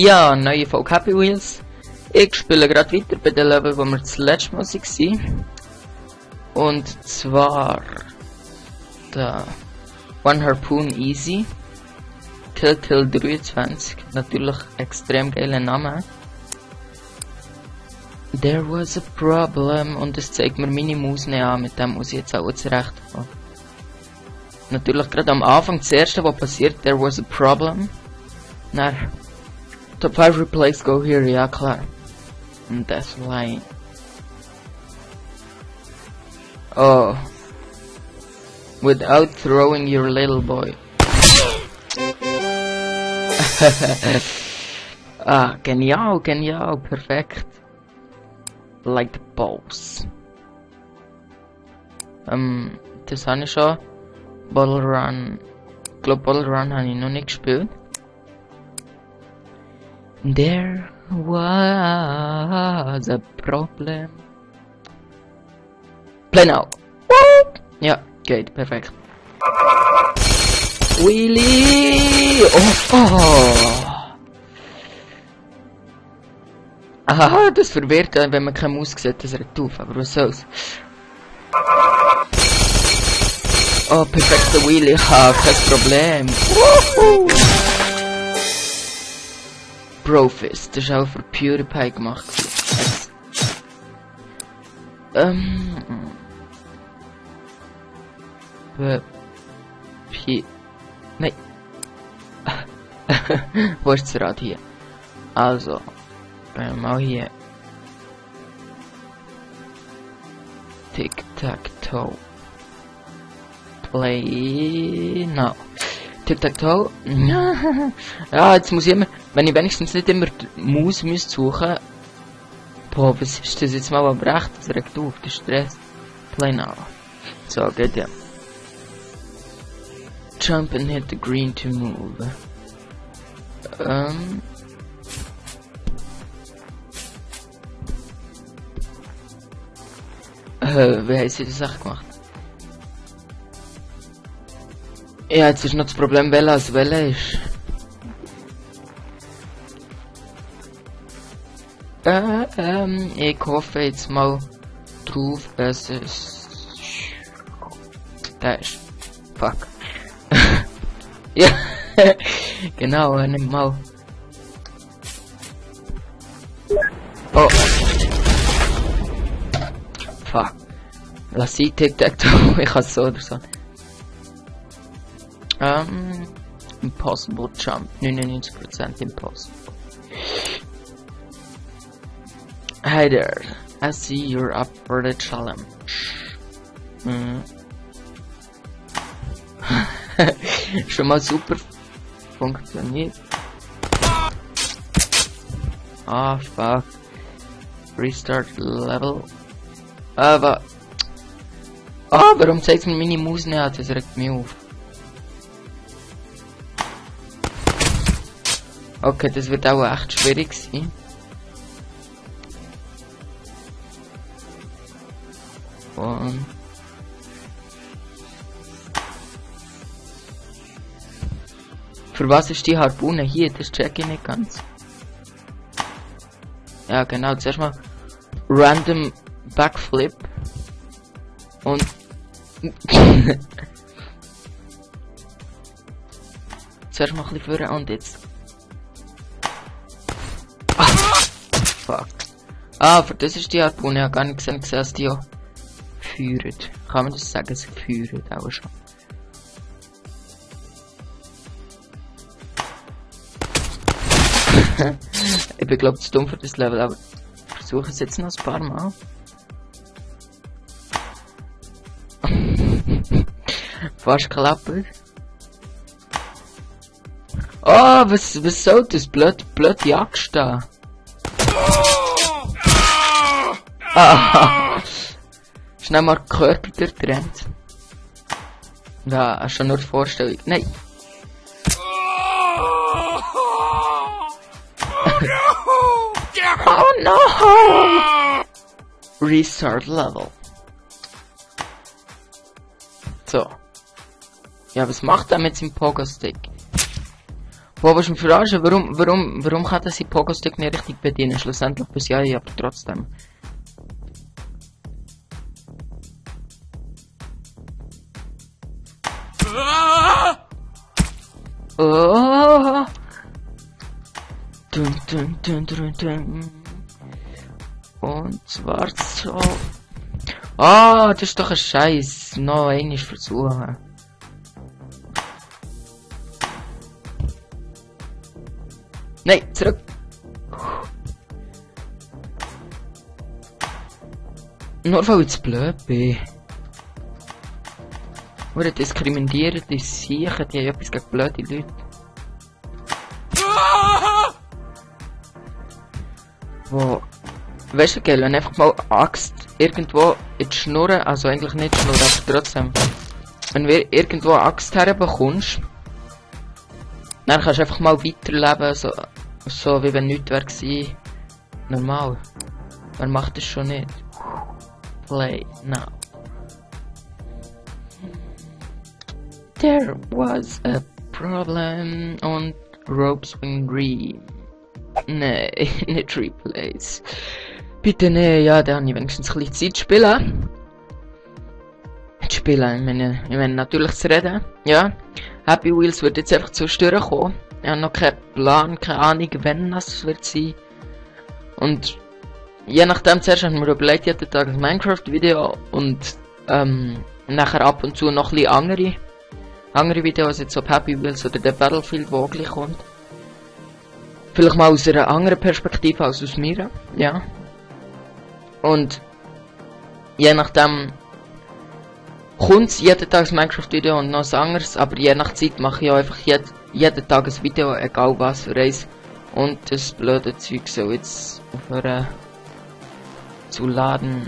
Ja, neue Folge Happy Wheels. Ich spiele gerade weiter bei dem Level, wo wir das letzte Mal waren. Und zwar der One Harpoon Easy. Kill 23. Natürlich extrem geiler Name. There was a problem. Und es zeigt mir meine Maus nicht an. Mit dem muss ich jetzt auch zurechtkommen. Natürlich gerade am Anfang das erste, was passiert. There was a problem. Na, Top 5 replays go here, ja klar. Und das line. Oh. Without throwing your little boy. Ah, genial, genial, perfekt. Like the boss. Das habe ich schon. Bottle Run. Ich glaube, Bottle Run habe ich noch nicht gespielt. There was a problem. Play now. Ja, geht, perfekt. Wheelie! Oh. Aha, das verwirrt, wenn man keine Maus sieht, das regt auf, aber was soll's. Oh, perfekter Wheelie, kein Problem. Woohoo! Brofist, das ist auch für PewDiePie gemacht. Nein. Wo ist das Rad hier? Also, mal hier. Tic-Tac-Toe. Play now. Tic-Tac-Toe. Ja, jetzt muss ich immer, wenn ich wenigstens nicht immer die Maus müsste suchen. Boah, was ist das jetzt mal aber echt? Das regt auf, der Stress. Play now. So, geht ja. Jump and hit the green to move. Wie haben sie das echt gemacht? Ja, jetzt ist noch das Problem, welcher als welcher ist. Ich hoffe jetzt mal drauf, dass es... Da ist... Fuck. Ja, genau, nimm mal. Oh. Fuck. Lass sie Tic-Tac-Toe, ich kann es so oder so. Impossible Jump, 99% impossible. Hi there, I see you're up for the challenge. Schon mal super funktioniert. Ah, fuck. Restart level. Aber... Ah, warum zeigt mir meine Maus nicht an? Das regt mich auf. Okay, das wird auch echt schwierig sein. Und... Für was ist die Harpune hier? Das check ich nicht ganz. Ja, genau. Zuerst mal random Backflip. Und... Zuerst mal ein bisschen führen und jetzt... Ah, fuck. Ah, für das ist die Harpune. Ich habe gar nicht gesehen, dass die auch führt. Kann man das sagen? Sie führt auch schon. Ich bin glaube zu dumm für das Level, aber ich versuche es jetzt noch ein paar Mal. Fast klappt. Oh, was soll das? Blöd Axt da. Ah, schnell mal Körper durchtrennt. Ja, schon nur die Vorstellung. Nein. Oh no! Restart level. So. Ja, was macht er mit seinem Pogo-Stick? Wo willst du mich verarschen? Warum kann das sein Pogo-Stick nicht richtig bedienen? Schlussendlich bis ja, aber trotzdem. Oh. Dun, dun, dun, dun, dun. Und zwar so. Ah, das ist doch ein Scheiß. Noch einmal versuchen. Nein, zurück. Nur weil ich zu blöd bin. Oder diskriminieren die Siechen, die haben etwas gegen blöde Leute. Wo... Weißt du, gell, wenn einfach mal Axt irgendwo in die Schnur, also eigentlich nicht Schnur, aber trotzdem. Wenn du irgendwo eine Axt herbekommst, dann kannst du einfach mal weiterleben, so wie wenn nichts wäre gewesen. Normal. Wer macht das schon nicht? Play now. There was a problem on Rope Swing Dream. Nee, nicht Replays. Bitte nee, ja, da habe ich wenigstens ein bisschen Zeit zu spielen. Ich meine natürlich zu reden, ja. Happy Wheels wird jetzt einfach zur Störung kommen. Ich habe noch keinen Plan, keine Ahnung, wann das wird sein. Und je nachdem, zuerst haben wir überlegt, jeden Tag ein Minecraft-Video und nachher ab und zu noch ein bisschen andere Videos, jetzt ob Happy Wheels oder der Battlefield, wo gleich kommt. Vielleicht mal aus einer anderen Perspektive als aus mir, ja. Und je nachdem kommt jeden Tag ein Minecraft-Video und noch ein anderes, aber je nach Zeit mache ich auch einfach jeden Tag ein Video, egal was für eins. Und das blöde Zeug soll jetzt aufhören zu laden.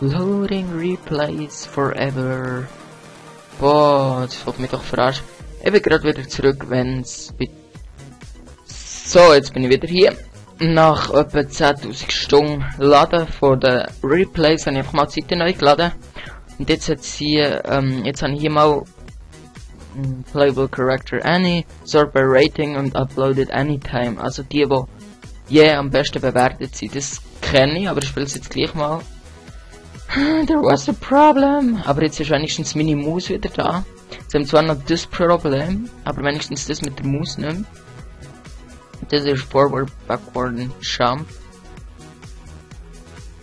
Loading Replays Forever. Boah, das wird mich doch verarschen. Ich bin gerade wieder zurück, wenn's... So, jetzt bin ich wieder hier. Nach etwa 10.000 Stunden laden von den Replays habe ich einfach mal die Seite neu geladen. Und jetzt hat sie, jetzt habe ich hier mal Playable Character Any, Sort by Rating und Uploaded Anytime. Also die am besten bewertet sind, das kenne ich, aber ich spiele es jetzt gleich mal. There was a problem. Aber jetzt ist wenigstens meine Maus wieder da. Sie haben zwar noch das Problem, aber wenigstens das mit der Maus nicht mehr. Das ist Forward, Backward und Jump.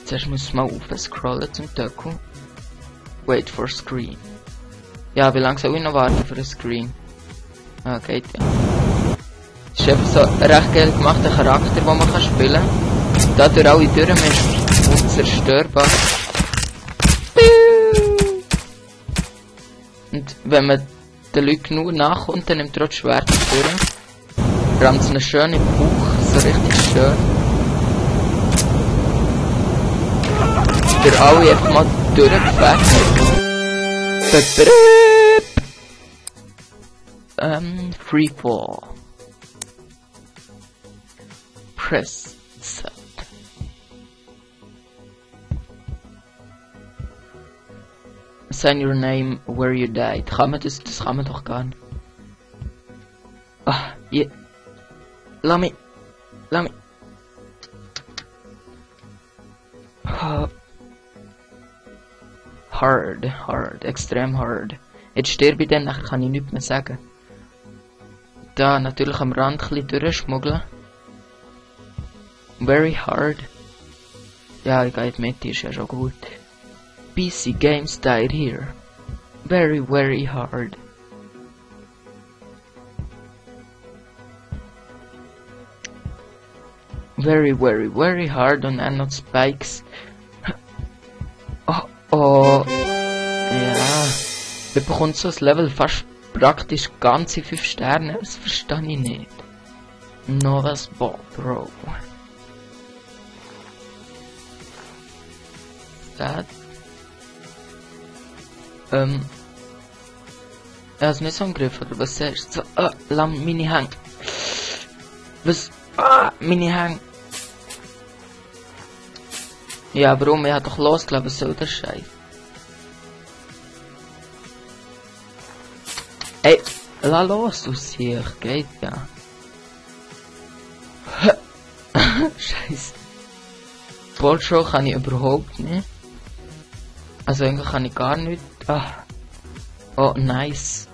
Zuerst muss ich mal aufscrollen zum Doku. Wait for Screen. Ja, wie lange soll ich noch warten für ein Screen? Ah, geht ja. Das ist einfach so ein recht geil gemachter Charakter, den man spielen kann. Da durch alle Türen ist unzerstörbar. Und wenn man den Leuten nur nachkommt, dann nimmt er auch das Schwert durch. Rammt eine schöne Buch, so richtig schön. Durch alle einfach mal durchgefegt. Freefall. Press Z. Sign your name where you died. Kann man das kann man doch gar nicht. Ah, yeah. Lass mich. Hard, extrem hard. Jetzt sterbe ich dann, nachher kann ich nichts mehr sagen. Da natürlich am Rand ein bisschen durchschmuggeln. Very hard. Ja, ich gehe in die Mitte, ist ja schon gut. PC games died here. Very hard. Very hard und dann noch Spikes. Oh. Ja. Wir bekommen so ein Level fast praktisch ganze 5 Sterne. Das verstehe ich nicht. Novas Ball, Bro. That. Er ist nicht so ein Griff, oder was sagst du? So, lamm, meine Hang. Was? Meine Hang. Ja, warum? Er hat doch losgelassen, was soll das Scheiß? Ey, Lass los, du Sieg, geht ja. Scheiße. Ballshow kann ich überhaupt nicht. Also eigentlich kann ich gar nicht. Ah. Oh, nice.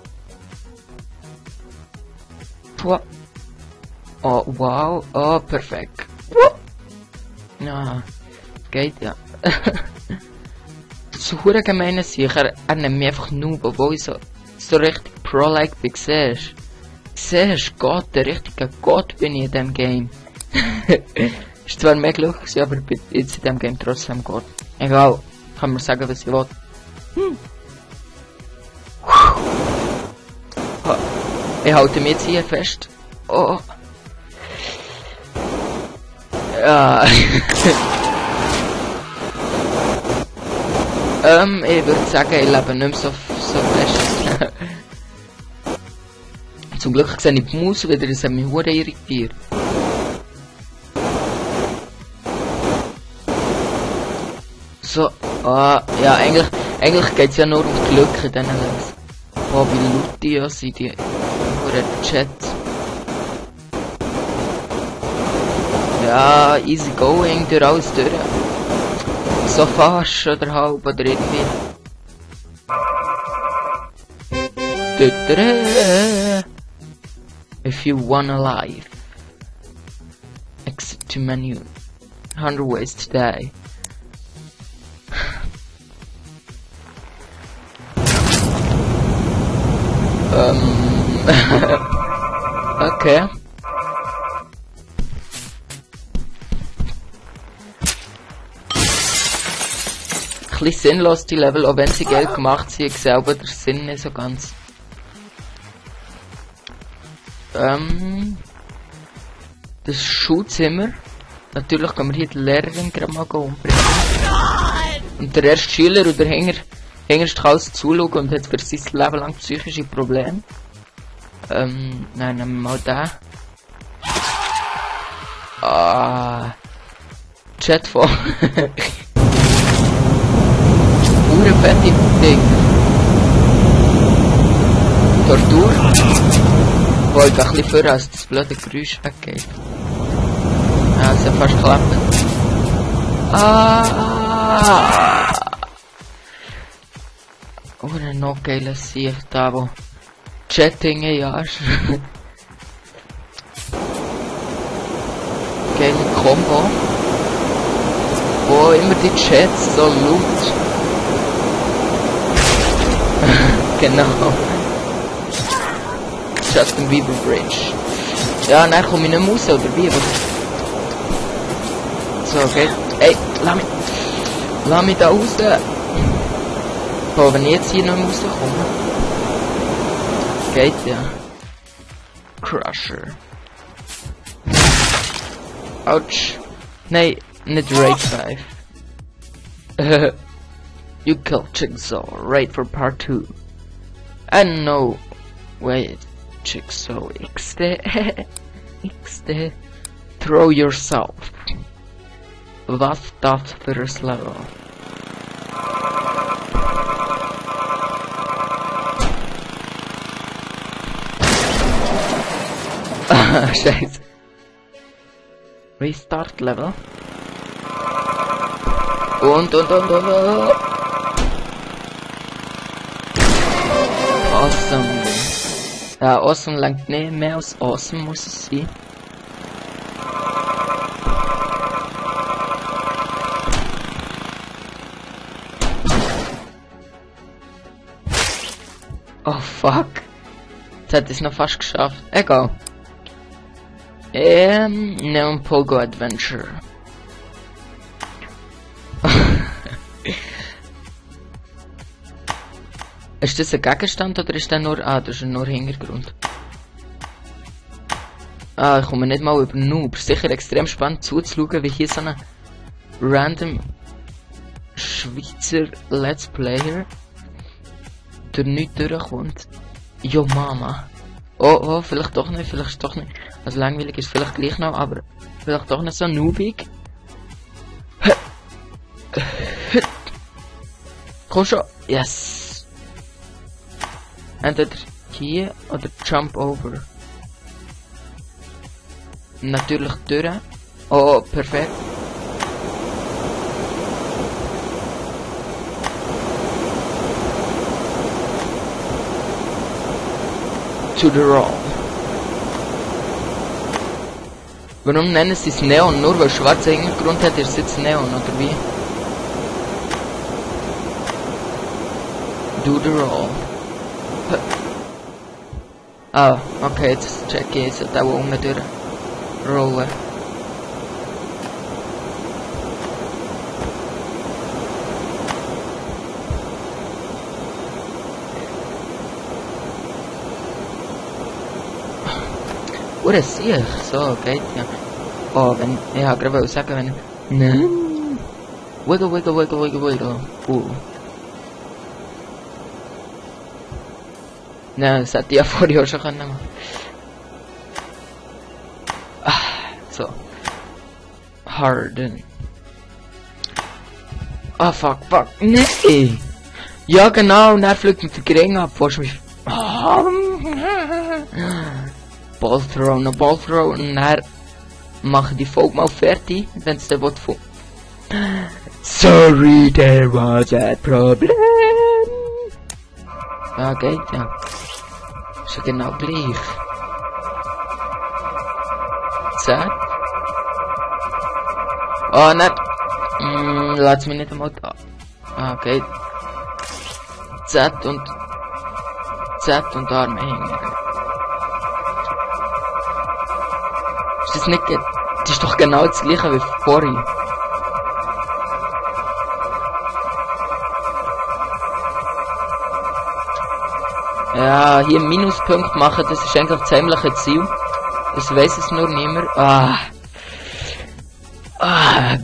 Puh. Oh, wow. Oh, perfekt. Ja, geht ja. So hure gemeine sicher, er nimmt mich einfach Noob, obwohl ich so richtig Pro-like bin, siehst Gott, der richtige Gott bin ich in dem Game. Ist zwar mehr Glück, aber ich bin jetzt in dem Game trotzdem Gott. Egal, kann man sagen, was ich will. Ich halte mich jetzt hier fest. Oh. Ja. Ich würde sagen, ich lebe nicht mehr so fest. Zum Glück sehe ich die Maus wieder, das hat mich hure irritiert. So, ja, eigentlich geht es ja nur um Glück in diesen Levels. Oh, wie laut die ja sind, die hure Chat. Ja, easy going, durch alles durch. So fast oder halb oder irgendwie. If you wanna live, exit to menu. 100 ways to die. Okay. Ein bisschen sinnlos die Level, auch wenn sie Geld gemacht sind, ich selber der Sinn nicht so ganz. Das Schulzimmer. Natürlich können wir hier die Lehrerin gerade mal umbringen. Und der erste Schüler oder hinterst kann alles zuschauen und hat für sein Leben lang psychische Probleme. Nein, nehmen wir mal den. Chatphone. Pure fette Ding. Tortur. Wollte ein bisschen vor, als das blöde Geräusch weggeht. Ja, es hat fast geklappt. Oh, ein noch geiler Sieg da, wo Chatting, ja. Geile Combo. Wo immer die Chats so laut. Genau. Justin Bieber Bridge. Ja, dann komme ich nicht mehr raus, oder wie? So, okay. Ey, lass mich da raus. Oh, wenn ich jetzt hier noch rauskomme. Geht ja. Crusher. Ouch. Nein, nicht Raid 5. You killed Jigsaw. Raid for part 2. And no. Wait. Jigsaw XD. XD. Throw yourself. Was das für ein Level? Scheiße. Restart Level. Und. Awesome. Ja, awesome langt nicht mehr als awesome, muss es sein. Oh fuck. Jetzt hat es noch fast geschafft. Egal. Neon Pogo Adventure. Ist das ein Gegenstand oder ist der nur... das ist nur Hintergrund. Ich komme nicht mal über Noob. Sicher extrem spannend zuzuschauen, wie hier so ein random Schweizer Let's Player durch nichts durchkommt. Jo Mama. Oh, vielleicht doch nicht, vielleicht doch nicht. Also langweilig ist vielleicht gleich noch, aber vielleicht doch nicht so noobig. Komm schon. Yes. Entweder hier oder Jump Over? Natürlich durch. Oh, perfekt. To the roll. Warum nennen sie es Neon? Nur weil schwarzer Hintergrund hat, ist es jetzt Neon, oder wie? Do the roll. Ah, okay, jetzt check ich, jetzt hat auch unten durch rollen. Oder sicher, so geht ja. Oh, wenn, ich habe gerade sagen, wenn, nein. Wiggle, wiggle, wiggle, wiggle, wiggle. Nein, das hätte ich ja vorher schon können machen. So. Harden. Ah, fuck. Nee. Ja, genau, und er fliegt mit der Gring ab, wo mich... Ball throw, und dann mache die Folge mal fertig, wenn es dann von... Sorry, there was a problem. Ja, geht ja. Ist ja genau gleich. Z. Oh, nicht. Lass mich nicht einmal da. Ah, geht. Z und Arme hängen. Ist das nicht... Das ist doch genau das gleiche wie vorhin. Ja, hier Minuspunkt machen, das ist eigentlich ziemlich ein Ziel. Das weiss es nur niemand.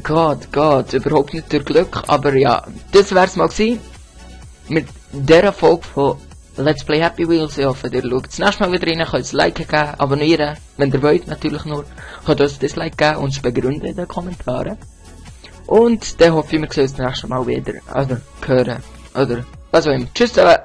Gott, überhaupt nicht durch Glück. Aber ja, das wär's mal gewesen. Mit dieser Folge von Let's Play Happy Wheels. Ich hoffe, ihr schaut das nächste Mal wieder rein, könnt ein Like geben, abonnieren, wenn ihr wollt, natürlich nur. Könnt uns das Like geben und es begründen in den Kommentaren. Und dann hoffe ich, wir sehen uns das nächste Mal wieder. Oder hören. Oder was auch immer. Tschüss zusammen.